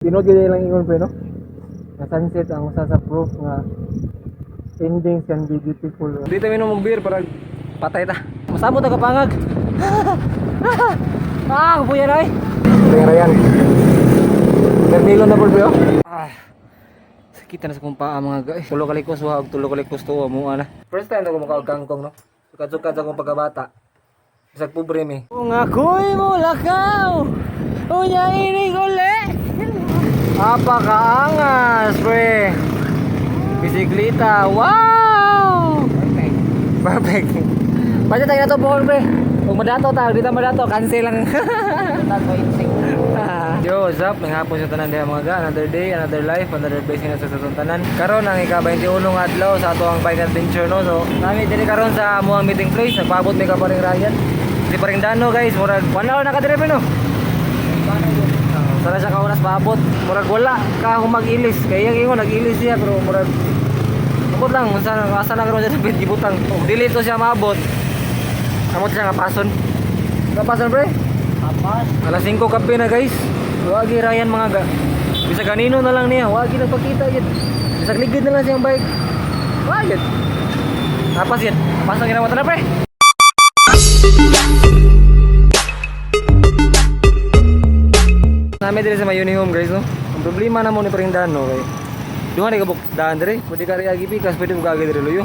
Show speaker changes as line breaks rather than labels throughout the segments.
Tinuod gyud ilang ingon, pre, no? Nga sunset ang usa sa proof nga endings can be beautiful. Dito minom og beer para patay ta. Masabot ta kapangag. Ah, buya na eh. Ryan. Bernilo na po, bro. Ah. Sakit na sa kong paa, mga guys. Tulo ka likos wa og tulo ka likos tuwa mo ana. First time na ko makaog kangkong, no. Sukad-sukad sa akong pagkabata. Bisag pobre mi. Kung ako'y mulakaw, unya ini uli. Apakaangas, pre. Bisikleta. Wow! Perfect. Perfect. Basta tayo na to buhol, pre. Kung madato ta, di ta madato, cancel lang. Yo, what's up? May hapon sa tanan diha, mga ga. Another day, another life, another blessing na sa atong tanan. Karon ang ika-21 nga adlaw sa ato ang bike adventure, no. So, nami diri karon sa amuang meeting place. Nagpaabot mi ka paring Ryan. Si paring Dano, guys, murag 1 hour na ka dire, pre, no. Sana siya kaunas paabot. Murag wala ka mag-ilis. Kaya yung ingon nag-ilis siya pero murag abot lang unsa na asa na karon siya sa gibutang. Ug dili to siya maabot. Amot siya nga pason. Kapason, pre?
Apas.
Alas 5 kape na, guys. Wagi Ryan, mga ga. Bisag kanino na lang niya, wagi nagpakita gid. Bisag ligid na lang siyang bike. Wagi. Tapas gid. Tapas ang ginawa na, pre. Nami diri sa Mayuni Home, guys, no. Ang problema na mo ni paring daan, no, kay duha ni kabuk daan diri, pwede ka ri agi pikas, pwede mo agi diri luyo.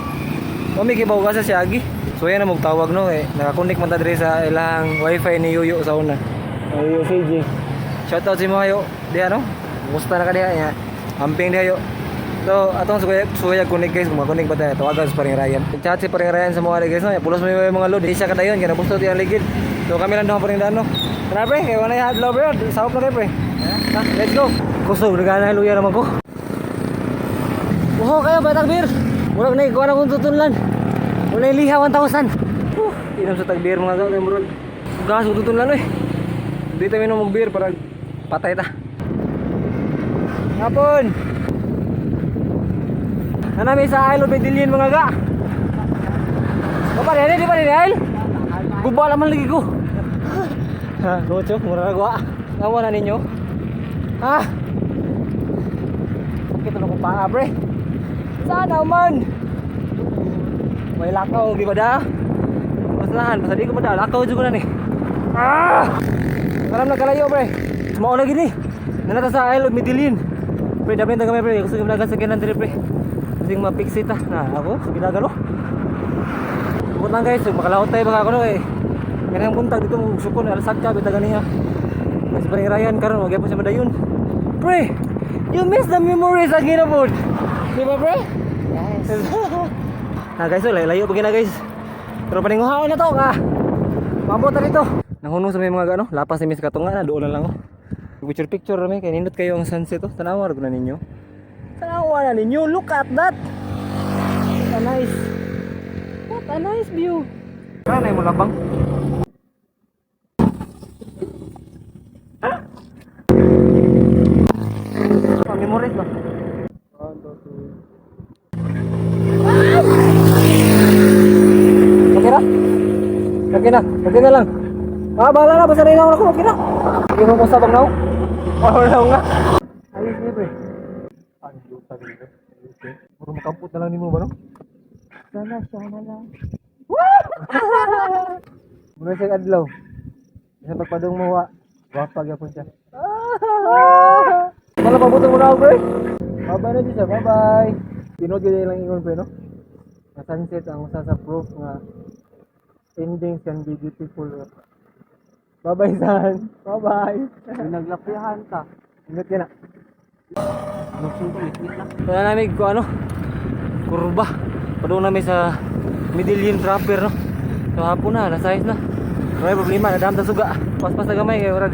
Mami kibaw ka sa si Agi. So yan ang magtawag, no, eh. Nakakonek man ta diri sa ilang wifi ni Yuyo sa una. Ay, Yuyo CJ. Shoutout si mo kayo. Diha, no? Kumusta na ka diha niya? Amping diha yo. So, atong suya suya connect, guys, kung makonek ba tayo, tawagan sa paring Ryan. Chat si paring Ryan sa mga guys, no. Pulos mo yung mga load, di siya kadayon kaya nabusto tiyang ligid. So kami lang duha paring dano. Tara, pre, kay wala hadlaw, pre. Sahop na kayo, pre. Ha, let's go. Kusog nagana luya naman ko. Uho kayo, batang beer. Murag na ikuha na kong tutunlan. Wala yung liha, 1,000. Inom sa tag-beer, mga gaw, murag. Gas, tutunlan eh. Dito minom og beer para patay ta. Hapon! Nanami sa Isle of Medellin, mga ga. Bapa rin, di ba rin Isle? Guba naman lagi ko. Ha, gocho, mura na gwa. Nawa na ninyo. Ha? Sakit na akong paa, pre. Sana man. May lakaw, di ba da? Maslahan, basta di ko ba da? Lakaw juga na ni. Ah! Alam na kalayo, pre. Mao na gini. Nanata sa Isle of Medellin. Pre, dami na kami, pre. Gusto ko sa kanan diri, pre. Kasi mapixi ta. Na ako, ginagalo. Bukod lang, guys, makalaot tayo baka ako, no eh. Kanang buntag dito mo sukon alas ka bitagan niya. Kasi paring Ryan karon wag po siya madayon. Pre, you miss the memories again aboard. Di ba, pre?
Yes.
Na guys, oh, layo pa gina, guys. Pero paninguhaon na to ka. Mabot na dito. Nahunong sa may mga ano, lapas ni Miss Katunga na doon na lang oh. Picture picture rami kay nindot kayo ang sunset oh. Tanawa ra na ninyo. Tanawa na ninyo. Look at that. What a nice. What a nice view. Tara na mo labang. Ah, memorize ba? 1, 2, 3. Okay na? Okay na, okay na lang. Ah, bahala na, basta rin ako, okay na. Hindi mo kung sabang now. Wala nga. Ayos niya, pre. Ang lupa dito. Okay. Muro makampot na lang ni mo ba, no?
Sana siya na lang.
Muna siya adlaw. Isa pagpadong mo, wa. Wapag yapon siya. Wala pabutong mo na ako, pre. Bye-bye na siya, bye-bye. Tinuod gyud ilang ingon, pre, no? Nga sunset ang usa sa proof nga endings can be beautiful. Bye-bye, son. Bye-bye.
Naglapihan ta.
Ingat ka na.
Magsuko, wait lang.
Wala namin ko ano, kurba. Padung namin sa Medellin proper, no. So hapon na, alas 6 na. May problema, nadam ta suga. Paspas na gamay kay murag.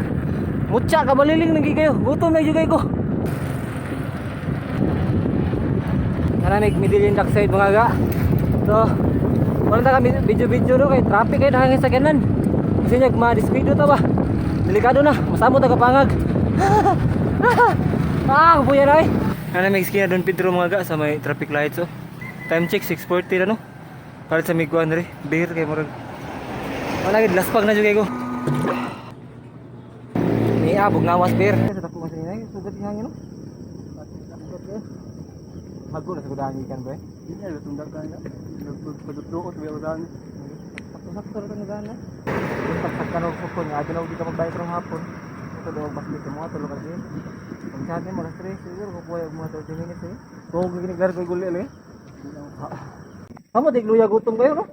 Mutya ka baliling nagi kayo. Gutom na jud kayo ko. Naramig Medellin Dockside, mga ga. So, wala ta kami video-video, no, kay traffic kay dahil sa kanan. Kasi niya ma-disquido ta ba. Delikado na, masamo ta kapangag. Ah, buya na eh. Ano may skin na Don Pedro, mga ga, sa may traffic lights oh. Time check 6:40 na, no. Palit sa miguan ri, beer kay murag. Wala gid laspag na jud kay ko. Ni abog ngawas beer. Sa tapo man sa Dagat hangin, no? Hago na sa kudahan ikan ba eh?
Hindi na lutong dagan na. Nagpagduot ba udan?
Sakto-sakto ra tong gana. Kung pagpagkanog ko nga adlaw di ka magbayad karong hapon. Ito daw basket mo tulo ka din. Pag sa atin mo alas 3 siguro ko buhay og mga 30 minutes eh. Kung ginig ko guli eh. Amo di luya gutom kayo, no?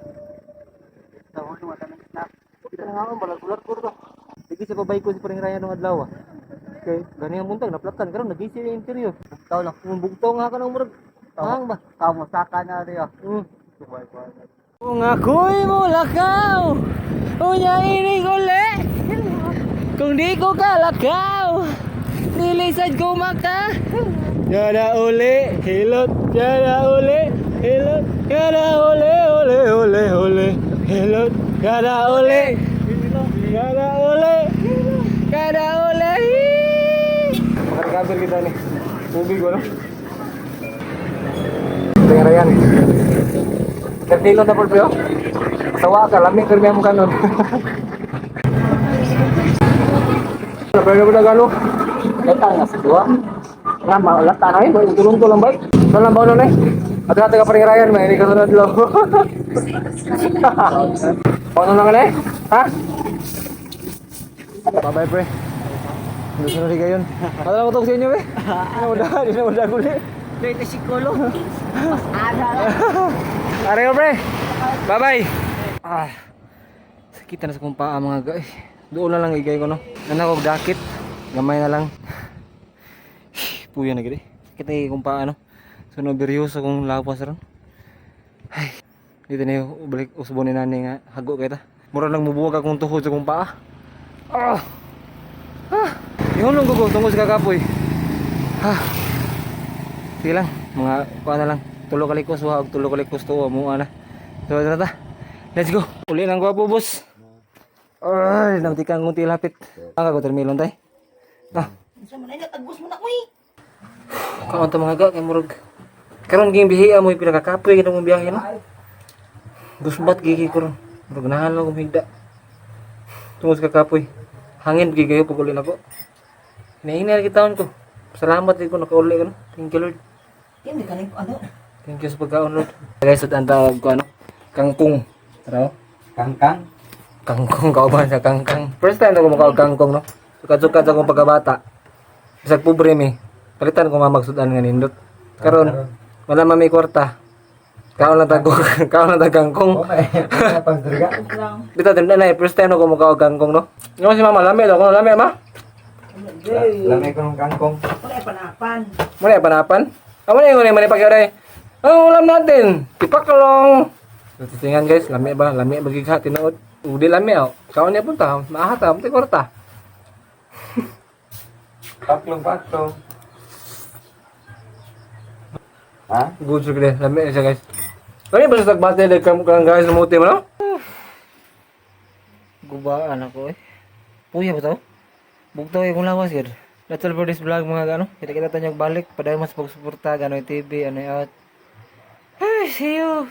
Tawon mo tanang snack.
Kita na nga balag-ulat ko to. Digi sa pabay ko si Paring Raya nung adlaw ah. Kay gani ang buntag naplatan karon nagisi yung interior.
Tao lang.
Kung bugtaw nga ka nang murag. Hang ba?
Kamo saka na riyo.
Kung ako'y mulakaw, unya ini uli. Kung di ko kalakaw, nilisad ko maka. Yana uli, hilot, yana uli, hilot, yana uli, uli, uli, uli, hilot, yana uli, yana uli, yana uli. Makarecover kita nih, tubig ano? Tingnan yan. Nagdilon na po pero. Sawa ka, lamig kami mo kanon. Pero ko nagano. Lata nga sa duwa. Nga maulata na eh, tulong tulong ba? Salam ba nun eh? At ate ka paring Ryan, may ka sunod lo. Ano lang eh? Ha? Bye bye, pre. Hindi sunod kayo. Ano lang ko sa inyo eh? Hindi na di na mo guli.
Dito si Kulo. Mas ana.
Areho, pre. Bye bye. Ah. Sakit na sa kong paa, mga guys. Doon na lang igay ko, no. Nana ko dakit. Gamay na lang. Puya na gid eh. Sakit na kong paa, no. So no beryoso kong lapas ron. Ay. Dito na yung balik usbo ni nani nga hago kay ta. Mura lang mubuwag akong tuhod sa kong paa. Ah. Ah. Ihulong ko tungkol sa kakapoy. Ah. Sige lang, mga kuha na lang. Tulo kalikos, wa og tulo kalikos to, mo na. So tara ta. Let's go. Uli nang gwapo, boss. Ay, namti kang kunti lapit. Ang ka termilon tay. Ah,
Unsa man ay tagos mo na uy.
Kaon ta, mga ga, kay murag. Karon ging bihiya mo pinakakapoy gid mong biyahe, no. Gusbat gigi ko ron. Murag nahan lang kong higda. Tungod sa kakapoy. Hangin gigi kayo pag uli nako. Hinahinay kita ko. Salamat din ko nakauli ko, no. Thank you, Lord.
Hindi ka ano.
Thank you sa pagkaon, Lord. Guys, ang tawag ko ano? Kangkong. Tara, oh.
Kangkang.
Kangkong, kauban sa kangkang. First time ako makaog kangkong, no? Sukat-sukat sa akong pagkabata. Bisag pobre mi. Palitan ko mamagsudan nga nindot. Karon, wala man may kwarta. Kaon lang tag kaon lang tag kangkong. Bitaw din na first time ako makaog kangkong, no? Nga si mama lami daw ko lami ma.
Lamay ko ng kangkong. Wala panapan.
Muna panapan. Amo na yung mani pagyore. Ang ulam natin, tipaklong. So, titingan, guys, lami ba? Lami ba gigha tinuod? Udi lami oh. Kaon niya punta, maahata, mati kwarta.
Paklong paklong. Ha?
Good sa gid, lami siya, guys. Kani ba sa tagbate like kam kang guys lumuti mo, no? Gubaan ako eh. Puya ba to? Bugtaw yung lawas gid. That's all for this vlog, mga gano. Kita-kita tayo balik. Padayon mas pagsuporta, Ganoy TV, ano out. Ay, see you.